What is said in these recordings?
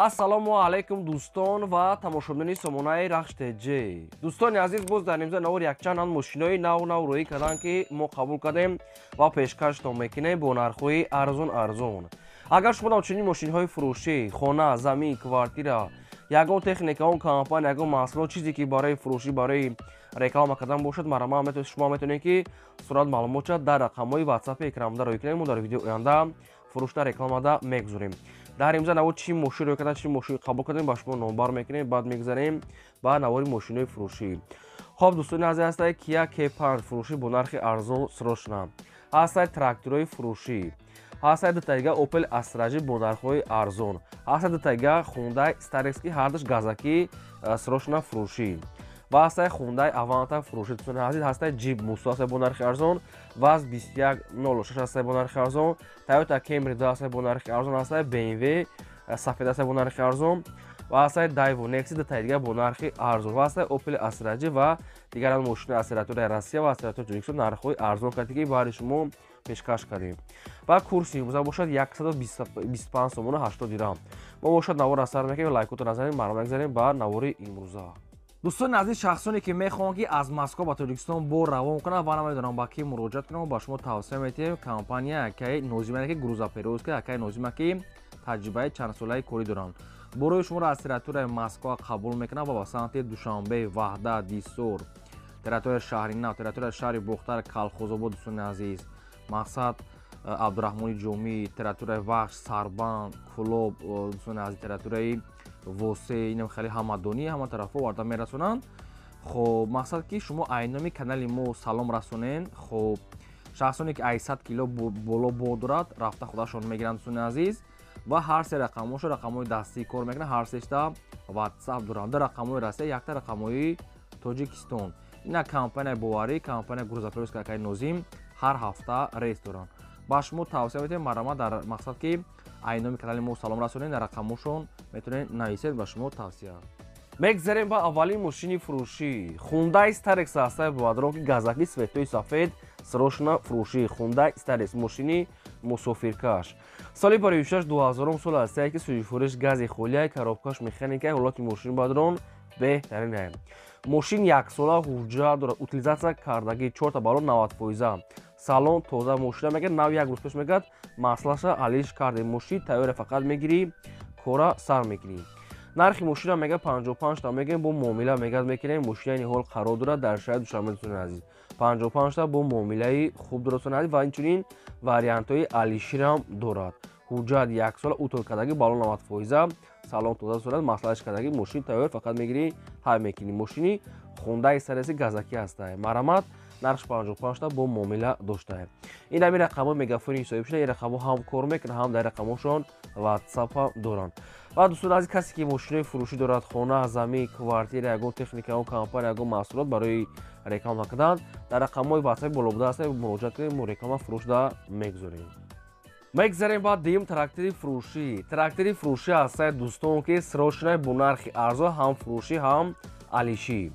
Ассалому алайкум, дӯстон ва тамошобинони сомонаи Рахш ТЖ. Дӯстони азиз, боз дар нимза навор якчанд ан мошинои нав нав рӯӣ карданд, ки мо қабул кардем ва пешкаштон мекунем бо нархҳои арзон арзон. Агар шумо чунин мошинҳои фурӯшӣ, хона, замин, квартира, ягон техника, он компания, ягон маҳсулот, чизе ки барои фурӯшӣ, барои реклама кардан бошад, марама шумо метавонед, ки сурат маълумотша дар рақамҳои ватсапи экранбуда рӯй кунед. Мо дар видеои оянда фурӯшда рекламада мегузорем. Дар имза навор чӣ мошин рӯй кардан, чӣ мошин қабул кардем, ба шумо номбар мекунем, баъд мегузарем ба навори мошинои фурӯшӣ. Хоб, дӯстони азиз, ҳастае Kia K5 фурӯшӣ бо нархи арзон срочно, ҳастае тракторҳои фурӯшӣ, ҳастае дутаига Opel Astra J бо нархҳои арзон, ҳастае дутаига Hyundai Starex, ки ҳардуш газакӣ, срочно фурӯшӣ, ва ҳастаи Hyundai Avanta фурӯшӣ. Дӯстони азиз, ҳастаи Jeep Musso ҳастаи бо нархи арзон, ВАЗ 2106 ҳастаи бо нархи арзон, Toyota Camry 2 ҳастаи бо нархи арзон, ҳастаи BMW сафед ҳастаи бо нархи арзон ва ҳастаи Daewoo Nexia дутаи дига бо нархи арзон ва ҳастаи Opel Astra J ва дигар мошинои аз территорияи Россия ва аз территорияи Тоҷикистон нархҳои арзон кард, ки баҳри шумо пешкаш кардем. Ва курси имрӯза бошад 125 сомону 80 дирам. Мо бошад навор сар мекунем, лайкотро назанем, марҳамат, мегзарем ба навори имрӯза. Дӯстони азиз, шахсоне ки мехоҳанд, ки аз Москва ба Тоҷикистон бор равон кунанд ва намедонам ба кӣ муроҷиат кунам, ба шумо тавсия метиҳем компания акаи Нозима, ки грузоперевозка акаи Нозима, ки таҷрибаи чандсолаи корӣ доранд. Борои шуморо аз территорияи Москва қабул мекунанд ва ба самти Душанбе, Ваҳдат, Дисор, территорияи шаҳри Нав, территорияи шаҳри Бохтар, Калхозобод, дӯстони азиз, мақсад Абдураҳмони Ҷомӣ, территорияи Вахш, Сарбанд, Кӯлоб, дӯстони азиз, территорияи Восе, инам хеле ҳамадонӣ, ҳама тарафҳо оварда мерасонанд. Хоб, мақсад ки шумо айноми канали мо салом расонен. Хоб, шахсоне ки 100 кило боло бор дорад, рафта худашон мегиранд, дӯстони азиз. Ва ҳар се рақамҳошо рақамҳои дастӣ кор мекунанд, ҳар сешта ватсап доранд: ду рақамҳои Россия, якта рақамҳои Тоҷикистон. Ина компанияи боварӣ, компания грузоперевозка акаи Нозим, ҳар ҳафта рейс доранд. Ба шумо тавсия метиҳем, марҳамат, дар мақсад ки айноми канали мо салом расонед, дар рақамҳошон метавонед нависед, ба шумо тавсия. Мегзарем ба аввалин мошини фурӯшӣ. Hyundai Starex ҳастаи бадрон, ки газаки, цветои сафед, срочно фурӯшӣ. Hyundai Starex, мошини мусофиркаш, соли барои 2000 сол ҳастае, ки сӯзишвориш гази холия, коробкаш механика, ҳолати мошини бадрон беҳтарин. Мошин яксола ҳуҷҷат дорад, утилизатсия кардагӣ, чорта баллон 90 фоиза, салон тоза. Мошина мегӯяд, нав як рӯз пеш мегӯяд, маслаша алиш кардем. Мошин тайёре, фақат мегирӣ, кора сар мекунӣ. Нархи мошина мега 55 та мегӯем, бо муомила мегӯяд мекунем. Мошина ини ҳол қарор дорад дар шаҳри Душанбе, дӯстони азиз. 55 та бо муомилаи хуб дорад, дӯстони азиз, ва инчунин вариантҳои алиширам дорад. Ҳуҷҷат яксола, утил кардагӣ, баллон 90 фоиза, салон тоза сурат, маслаҳаш кардагӣ, мошин тайёр, фақат мегирӣ, ҳай мекунӣ. Мошини Хундаи Старекси газакӣ ҳастае. Марҳамат, нархш 55 та бо муомила доштае. Ин ҳамин рақамҳои мегафони ҳисобӣ шуда, ин рақамҳо ҳам кор мекунанд, ҳам дар рақамҳошон ватсап ҳам доранд. Ва дӯстони азиз, касе ки мошинои фурӯшӣ дорад, хона, замин, квартира, ягон техника, ягон компания, ягон маҳсулот барои реклама кардан, дар рақамҳои ватсапи боло буда ҳастад, муроҷиат кунед, мо реклама фурӯшда мегузорем. Мегзарем ба дуюм трактори фурӯшӣ. Трактори фурӯшӣ ҳастае, дӯстон, ки срочно бо нархи арзон, ҳам фурӯшӣ, ҳам алишӣ.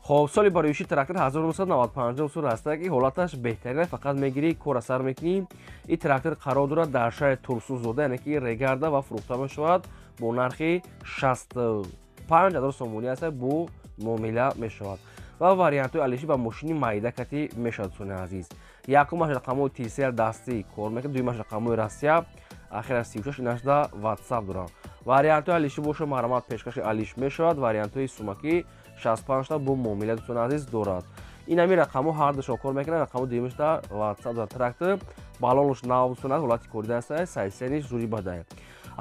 Хоб, соли бароиши трактор 1995 сол ҳастае, ки ҳолаташ беҳтарин, фақат мегирӣ, кора сар мекунӣ. Ин трактор қарор дорад дар шаҳри Турсунзода, яъне ки Регарда, ва фурӯхта мешавад бо нархи 65 ҳазор сомонӣ аста, бо муомила мешавад ва вариантҳои алишӣ ба мошини майда кати мешавад. Дӯстони азиз, якумаш рақамҳои Tcell дастӣ кор мекунад, дуюмаш рақамҳои Россия, ахираш 36, инашда ватсап дорам. Вариантҳои алишӣ боша, марҳамат, пешкаши алиш мешавад. Вариантҳои сумакӣ 65 та бо муомила, дӯстони азиз, дорад. Ин ҳамин рақамҳо ҳардушон кор мекунад, рақамҳо дуюмашда ватсап дорад. Трактор баллонаш нав, дӯстони азиз, ҳолати корида аста, сайсениш зури бадае.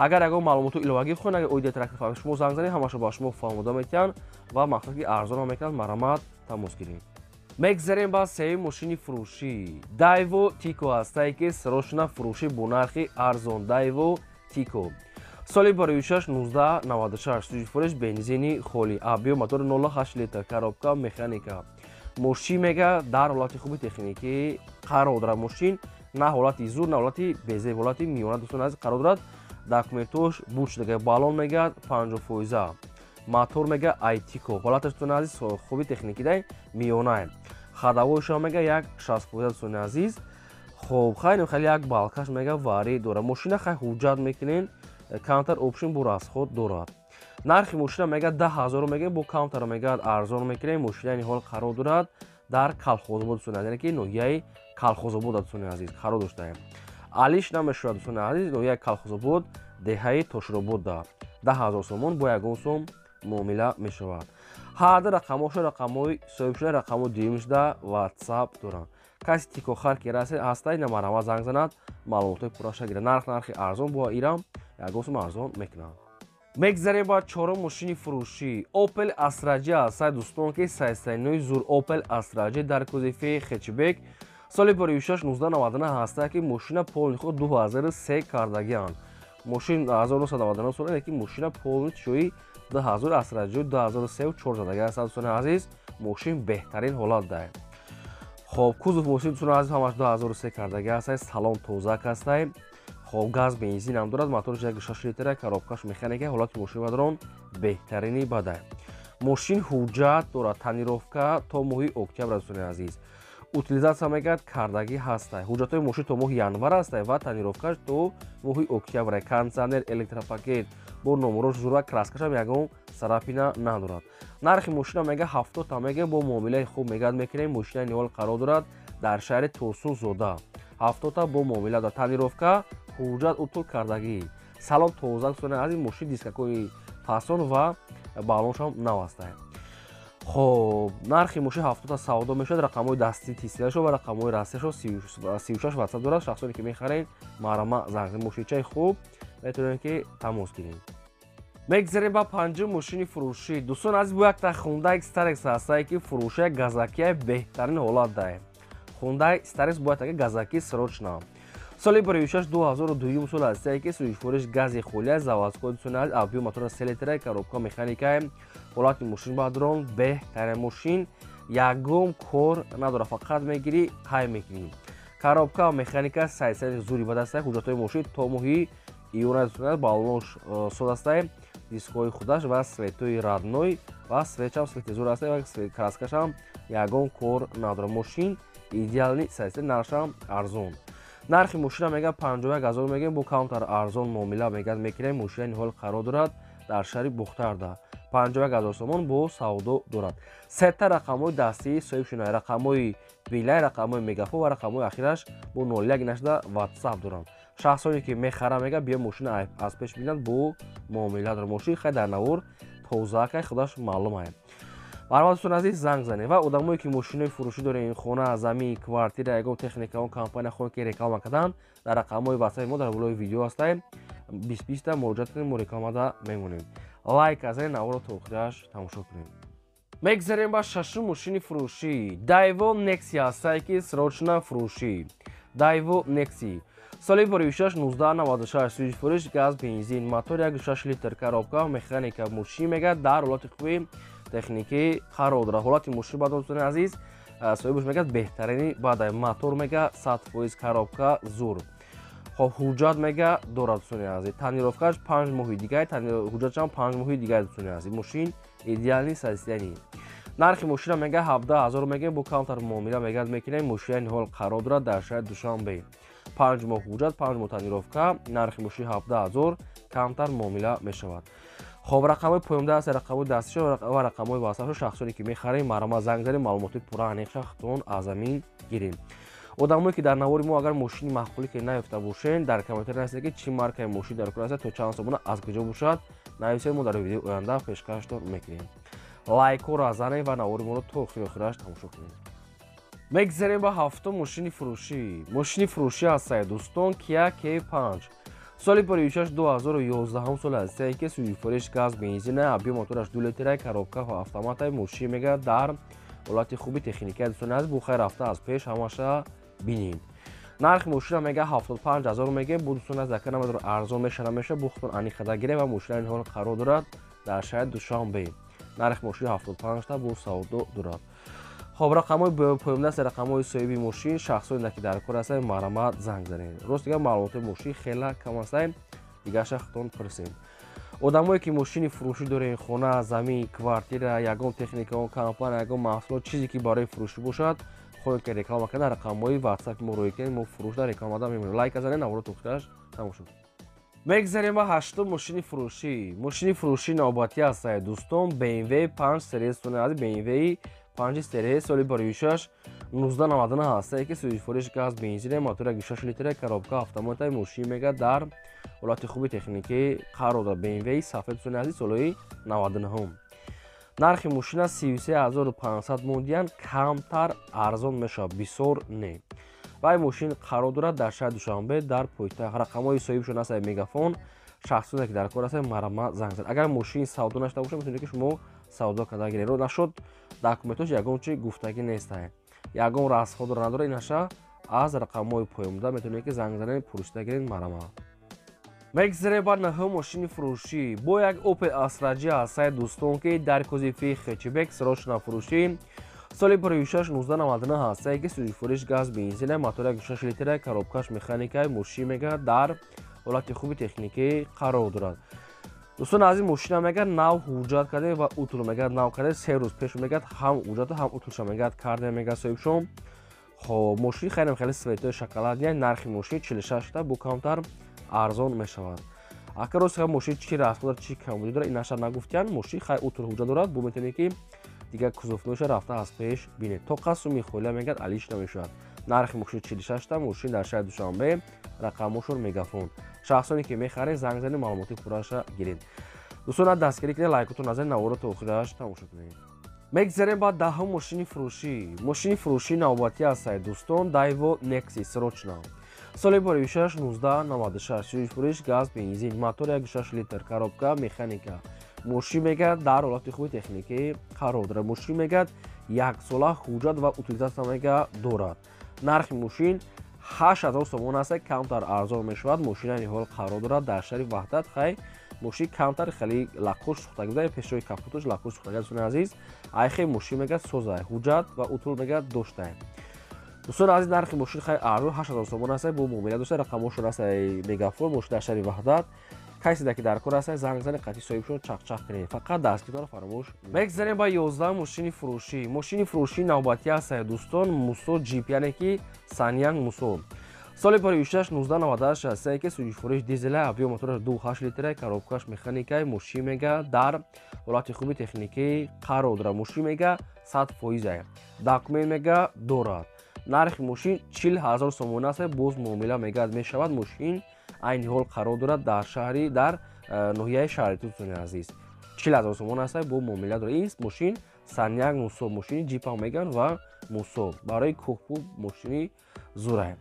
Агар ягон маълумоту иловагӣ хоҳед, агар оиди трактор фаҳмед, шумо занг занед, ҳамаашо ба шумо фаҳмода метиҳанд ва мақсад ки арзон ҳам мекунанд. Марҳамат, тамос гиред. Мегзарем ба сеюм мошини фурӯшӣ. Daewoo Tico ҳастае, ки срочно фурӯшӣ бо нархи арзон. Daewoo Tico, соли бароишаш 1996, сӯзишвориш бензини холӣ, объём мотори 0,8 литр, коробка механика. Мошин мега дар ҳолати хуби техникӣ қарор дорад. Мошин на ҳолати зур, на ҳолати безеб, ҳолати миёна, дӯстони азиз, қарор дорад. Документош буд шудага, баллон мега 50 фоиза, мотор мега айтико, ҳолаташ, дӯстони азиз, хуби техникӣ дай миёнае, ходовойшо мега як 60 фоиза, дӯстони азиз. Хоб, хайр, хеле як балкаш мега варӣ дорад мошина. Хай, ҳуҷҷат мекунен. Камтар общем бо расход дорад. Нархи мошина мегӯяд 10 000 мегӯяд, бо камтар мегӯяд арзон мекунем. Мошина ҳол қарор дорад дар Калхозобод, дӯстони азиз, яъне ки ноҳияи Калхозобод, дӯстони азиз, қарор доштаем. Алиш намешавад, дӯстони азиз, ноҳияи Калхозобод, деҳаи Тоширободда. 10 000 сомон бо ягон сом муомила мешавад. Ҳарду рақамҳошо, рақамҳои соҳибшуда, рақамҳои дуюмшуда ватсап доранд. Каси тикохар ки ҳастай, намарама занг занад, маълумотҳои пурраша гирад. Нарх нархи арзон, бо ирам ягон сом арзон мекунанд. Мегзарем ба чорум мошини фурӯшӣ. Opel Astra J ҳастай, дӯстон, ки сайсайнои зур. Opel Astra J дар кузови хэтчбек, соли 2006, 1999 ҳастай, ки мошина полный худ 2003 кардагианд. Мошин 1999 сола, ки мошина полный чӯи 2000 Astra J 2003 4 задаги аст, дӯстони азиз. Мошин беҳтарин ҳолат дае. Хоб, кузов мошин, дӯстони азиз, ҳамаш 2003 кардаги ҳастай, салон тозак ҳастай. Хоб, газ, бензин ҳам дорад, мотораш 1,6 литра, коробкаш механика. Ҳолати мошин бадрон беҳтарини бадай. Мошин ҳуҷҷат дорад, тонировка то моҳи октябр, дӯстони азиз. Утилизация мегӯяд кардагӣ ҳастай. Ҳуҷҷатҳои мошин то моҳи январ ҳастай ва тонировкаш то моҳи октябр. Кондиционер, электропакет, бо номерош зура, краскашам ягон царапина надорад. Нархи мошина мега 70 та мега, бо муомилаи хуб мегӯяд мекунем. Мошина ниҳол қарор дорад дар шаҳри Турсунзода. 70 та бо муомила дорад, тонировка, ҳуҷҷат утул кардагӣ, салон тоза, дӯстони азиз. Мошин дискакҳои фасон ва баллоншам нав ҳастай. Хоб, нархи мошин 70 та савдо мешавад. Рақамҳои дастии тисияшо ва рақамҳои растияшо 36 ватсап дорад. Шахсоне ки мехаред, марама занг. Мошинчаи хуб, метавонед ки тамос гиред. Мегзарем ба панҷум мошини фурӯшӣ. Дӯстон азиз, бо якта Хундай Старекс ҳастае, ки фурӯшия газакия беҳтарин ҳолат дае. Хундай Старекс бояд таки газаки срочно. Соли 2006, 2002 сол ҳастае, ки сӯзишвориш гази холия, заводской, дӯстони азиз, объём мотора 3 литра, коробка механикае. Ҳолати мошин бадрон беҳтарин. Мошин ягон кор надорад, фақат мегирӣ, ҳай мекунӣ. Коробка механика сайсари зури ба дастае. Ҳуҷҷатҳои мошин то моҳи июн, баллонош соз астае, дискҳои худаш ва светои родной ва свечам свети зур аст ва краскашам ягон кор надорад. Мошин идеальный сайса, нархшам арзон. Нархи мошина мега 51 000 мегӯем, бо камтар арзон муомила мегӯяд мекунем. Мошина ниҳол қарор дорад дар шаҳри Бухтарда. 51 000 сомон бо савдо дорад. Сета рақамҳои дастии соҳиб шуна, рақамҳои билай, рақамҳои мегафон ва рақамҳои ахираш бо 01 нашуда ватсап доранд. Шахсоне ки мехара, мега биё мошина аз пеш бинанд, бо муомила дорад. Мошин хай дар навор тозакай, худаш маълум ай. Марҳамат, дӯстони азиз, занг занед. Ва одамое ки мошинои фурӯшӣ дорем, хона, замин, квартира, ягон техника, он компания хоҳем ки реклама кардан, дар рақамҳои ватсапи мо дар болои видео ҳастаем, 20 20та муроҷиат кунем, мо рекламада мемонем. Лайк азани, наворо то охираш тамошо кунем. Мегзарем ба шашум мошини фурӯшӣ. Дайво Некси ҳастае, ки срочно фурӯшӣ. Дайво Некси, соли 2006, 1996, сӯзишвориш газ, бензин, мотор 1,6 литр, коробка механика. Мошин мега дар ҳолати хуби техникӣ қарор дорад. Ҳолати мошин баъд, дӯстони азиз, соҳибаш мегӯяд беҳтарини баъд, мотор мега 100%, коробка зур. Хоб, ҳуҷҷат мега дорад, дӯстони азиз, тонировкаш 5 моҳи дигар, ҳуҷҷатшам 5 моҳи дигар. Дӯстони азиз, мошин идеальный состояние. Нархи мошина мега 17 000 мегӯем, бо камтар муомила мегӯяд мекунем. Мошина ниҳол қарор дорад дар шаҳри Душанбе. 5 моҳ ҳуҷҷат, 5 моҳ тонировка, нархи мошин 17 000, камтар муомила мешавад. Хоб, рақамҳои поёнда аст, рақамҳои дастишо ва рақамҳои ватсапшо. Шахсоне ки мехарем, марҳамат занг занем, маълумоти пурра аниқша худтон аз замин гирем. Одамое ки дар навори мо агар мошини маъқулӣ ки наёфта бошен, дар комментария нависед, ки чӣ маркаи мошин дар кор аст, то чанд сомона, аз куҷо бошад, нависед, мо дар видеои оянда пешкаштон мекунем. Лайкҳоро занед ва навори моро то охири охираш тамошо кунед. Мегзарем ба ҳафтум мошини фурӯшӣ. Мошини фурӯшӣ ҳастае, дӯстон, Kia K5, соли 2006, 2011 соли ҳастае, ки сӯзишвориш газ, бензина, объём мотораш 2 литра, коробка ва автомата. Мошин мега дар ҳолати хуби техника, дӯстони азиз, бухай рафта аз пеш ҳамаша бинед. Нархи мошина мега 75 000 мегӯем, бо дӯстони азиз, ака намедонам арзон меша, намеша, бо худтон аниқада гирем. Ва мошина ниҳол қарор дорад дар шаҳри Душанбе. Нархи мошин 75 та, бо савдо дорад. Хоб, рақамҳои поёндаст, рақамҳои соҳиби мошин. Шахсоне ки дар кор ҳастанд, марҳамат занг занед. Рост дигар, маълумоти мошин хела кам ҳастанд, дигарша худтон пурсем. Одамое ки мошини фурӯшӣ дорем, хона, замин, квартира, ягон техника, он компания, ягон маҳсулот, чизе ки барои фурӯшӣ бошад, хоҳем ки реклама кардан, рақамҳои ватсапи мо рӯй кунед, мо фурӯшда рекламада мемонем. Лайк занед, наворо то охираш тамошо кунед. Мегзарем ба ҳаштум мошини фурӯшӣ. Мошини фурӯшӣ навбатӣ ҳастае, дӯстон, BMW 5 серия сони аз BMW 5 серия соли 2006 1999 ҳастае, ки сӯзишвориш газ бензин, мотор 6 литра, коробка автомата. Мошин мега дар ҳолати хуби техникӣ қарор дорад. BMW сафед сони азиз, солҳои 99. Нархи мошина 33 500 мондиян, камтар арзон мешавад, бисёр не. Вай мошин қарор дорад дар шаҳри Душанбе, дар пойтахт. Рақамҳои соҳибшон ҳастад Мегафон. Шахсоне ки дар кор ҳастад, марҳамат, занг зад. Агар мошин савдо нашуда бошад, метавонед, ки шумо савдо карда гиред. Нашуд, документош ягон чи гуфтагӣ нестае, ягон расходро надорад. Инаша аз рақамҳои поёнбуда метавонед, ки занг занед, пурсида гиред, марҳамат. Мегзарем ба наҳум мошини фурӯшӣ. Бо як Opel Astra J ҳастае, дӯстон, ки дар кузови хэтчбек, срочно фурӯшӣ, соли 2006 1999 ҳастае, ки сӯзишвориш газ бензина, мотор 6 литра, коробкаш механика. Мошин мега дар ҳолати хуби техникӣ қарор дорад. Дӯстон, аз ин мошина мега нав ҳуҷҷат кардем ва утул мега нав кардем 3 рӯз пеш. Мегӯяд, ҳам ҳуҷҷату ҳам утулша мегӯяд кардем, мега соҳибшон. Хоб, мошин хеле хеле цветои шоколадный. Нархи мошин 46 та, бо камтар арзон мешавад. Ака рост, мошин чӣ расход дорад, чӣ камбудӣ дорад, инаша нагуфтиян. Мошин хай утул ҳуҷҷат дорад, бо метавонед, ки дигар кузовноша рафта аз пеш бинед. То қасуми холия мегӯяд алиш намешавад. Нархи мошин 46 та. Мошин дар шаҳри Душанбе, рақамошон Мегафон. Шахсоне ки мехаред, занг занед, маълумоти пурраша гиред. Дӯстон, дастгирӣ кунед, лайкотон назанед, наворо то охираш тамошо кунед. Мегзарем ба даҳум мошини фурӯшӣ. Мошини фурӯшӣ навбатӣ ҳастае, дӯстон, Daewoo Nexia, срочно, соли 2006 1996, сӯзишвориш газ бензин, мотор 1,6 литр, коробка механика. Мошин мегӯяд дар ҳолати хуби техникӣ қарор дорад. Мошин мегӯяд яксола ҳуҷҷат ва утилизация мега дорад. Нархи мошин 8000 сомон аст, камтар арзон мешавад. Мошин айни ҳол қарор дорад дар шаҳри Ваҳдат. Хай, мошин камтар хеле лакош сӯхтагӣ буда, пешрои капоташ лакош сӯхтагӣ. Дӯстони азиз, айхе мошин мегӯяд созай, ҳуҷҷат ва утул мегӯяд доштае. Дӯстони азиз, нархи мошин хай арзон, 8000 сомон аст, бо муомила дошта. Рақамошон аст Мегафон. Мошин дар шаҳри Ваҳдат. Касе ки дар кор аст, занг занед, қатъи соҳибшон чақчақ кунед. Фақат дастгиртонро фаромӯш. Мегзарем ба 11 мошини фурӯшӣ. Мошини фурӯшӣ навбатӣ ҳастае, дӯстон, Мусо ҷип, яъне ки Санянг Мусо, соли 2006 1998 ҳастае, ки сӯзишвориш дизела, объём мотораш 2,8 литра, коробкаш механикай. Мошин мега дар ҳолати хуби техникӣ қарор дорад. Мошин мега 100 фоизае, документ мега дорад. Нархи мошин 40 000 сомон аст, боз муомила мегӯяд мешавад. Мошин айни ҳол қарор дорад дар шаҳри, дар ноҳияи шаҳри, дӯстони азиз. 40 000 сомон аст, бо муомила дорад. Ин мошин Саняк Мусо, мошини ҷипам мегӯянд ва Мусо барои кӯҳпӯ мошини зурае.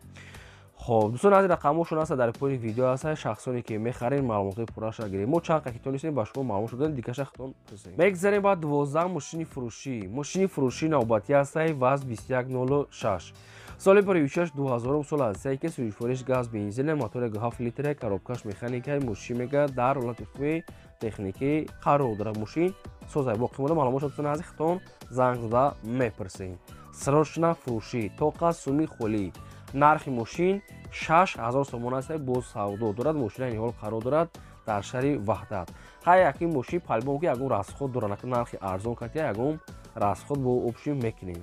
Хоб, дӯстон азиз, рақамҳошон аст дар пои видео аст. Шахсоне ки мехаред, маълумотҳои пурраша гиред. Мо чанд қаки тонистем ба шумо маълум шудем, дигаша худтон пурсед. Мегзарем ба 12 мошини фурӯшӣ. Мошини фурӯшӣ навбатӣ ҳастаи ВАЗ 2106, соли 2006 2000 сол ҳастае, ки сӯзишвориш газ бензин, мотори 7 литра, коробкаш механикаи. Мошин мега дар ҳолати хуби техникӣ қарор дорад. Мошин созай, боқимонда маълумотшо, дӯстони азиз, худтон занг зада мепурсед. Срочно фурӯшӣ, тоқа суми холӣ. Нархи мошин 6000 сомон аст, боз савдо дорад. Мошин айни ҳол қарор дорад дар шаҳри Ваҳдат. Ҳар яки мошин по-любому ки ягон расход дорад, нархи арзон катия ягон расход бо общем мекунем.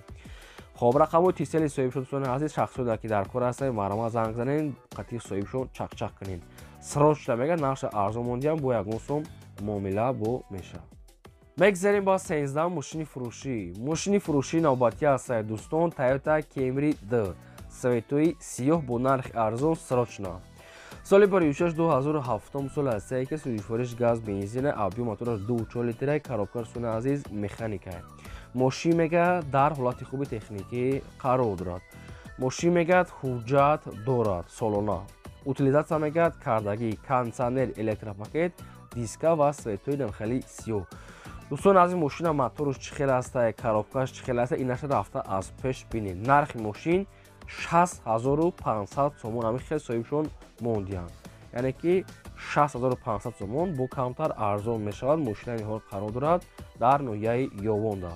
Хоб, рақамҳои Тисели соҳибшон, дӯстони азиз, шахсоне ки дар кор ҳастанд, марҳамат, занг занед, қатъи соҳибшон чақчақ кунед. Срочно мега нархша арзон мондиам, бо ягон сом муомила бо мешавад. Мегзарем ба 13 мошини фурӯшӣ. Мошини фурӯшӣ навбатӣ ҳастад, дӯстон, Toyota Camry D, цветои сиёҳ, бо нархи арзон, срочно, соли 2006 2007 сол ҳастае, ки сӯзишвориш газ бензина, объём мотораш 2,4 литра, коробка, дӯстони азиз, механика. Мошин мега дар ҳолати хуби техникӣ қарор дорад. Мошин мегӯяд ҳуҷҷат дорад солона, утилизация мегӯяд кардагӣ, кондитсионер, электропакет, диска ва цветои намхели сиёҳ. Дӯстон аз ин мошина моторш чӣ хел ҳастае, коробкаш чӣ хел ҳаста, инаша рафта аз пеш бинед. Нархи мошин 60 500 сомон, ҳамин хел соҳибшон мондианд, яъне ки 60 500 сомон, бо камтар арзон мешавад. Мошина ниҳол қарор дорад дар ноҳияи Ёвонда.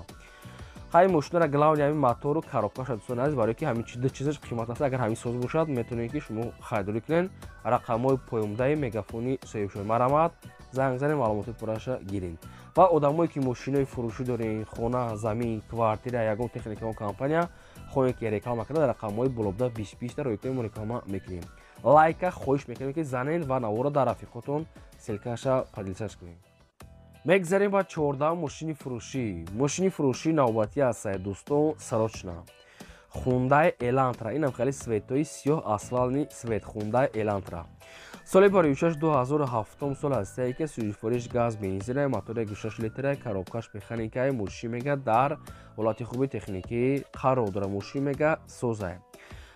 Хай, мошинара главный ҳамин мотору коробкаша, дӯстони азиз, барое ки ҳамин ду чизаш қимат аст. Агар ҳамин соз бошад, метавонед, ки шумо харидорӣ кунед. Рақамҳои поёмдаи Мегафони соҳибшон, марҳамат, занг занед, маълумоти пурраша гиред. Ва одамое ки мошинои фурӯшӣ доред, хона, замин, квартира, ягон техника, компания хоҳем, ки реклама карда, рақамҳои болобуда 20 20 ро мо реклама мекунем. Лайка хоҳиш мекунем, ки занед ва наворо дар рафиқотон ссылка ша поделиться ш кунед. Мегзарем ба 14-ам мошини фурӯшӣ. Мошини фурӯшӣ навбатӣ ҳастае, дӯстон, срочно Хундай Элантра. Инам хеле цвет ои сиёҳ, асфальтный цвет, Хундай Элантра, соли барои 2007 сол ҳастае, ки сӯзишвориш газ, бензина, мотори 6 литра, коробка ш механика. Мошин мега дар ҳолати хуби техникӣ қарор дорад. Мошин мега созае.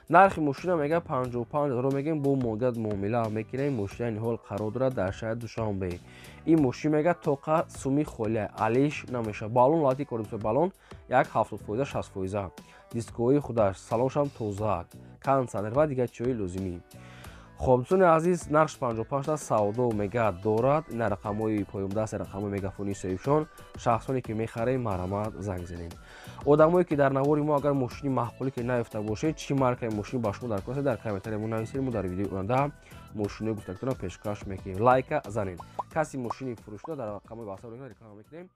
Нархи мошина мега 55 ҳазор мегем, бо моддат муомила мекунем. Мошина ниҳол қарор дорад дар шаҳри Душанбе. Ин мошин мега тоқа суми холия, алиш намешавад. Баллон ҳолати кор, баллон як 70%, 60%, дискои худаш, салоншам тоза, кондитсионер ва дигар чиҳои лозимӣ. Хоб, дӯстони азиз, нархш 55 та, савдо мега дорад. Ина рақамҳои поёндаст, рақамҳои мегафонии соҳибшон. Шахсоне ки мехарем, марҳамат, занг занед. Одамое ки дар навори мо агар мошини маъқулӣ ки наёфта бошед, чӣ маркаи мошин ба шумо дар кор, дар комментария мо нависед, мо дар видеои оянда мошинои гуфтагитонро пешкаш мекунем. Лайка занед. Каси мошини фурӯшида, дар рақамҳои ватсап реклама мекунем.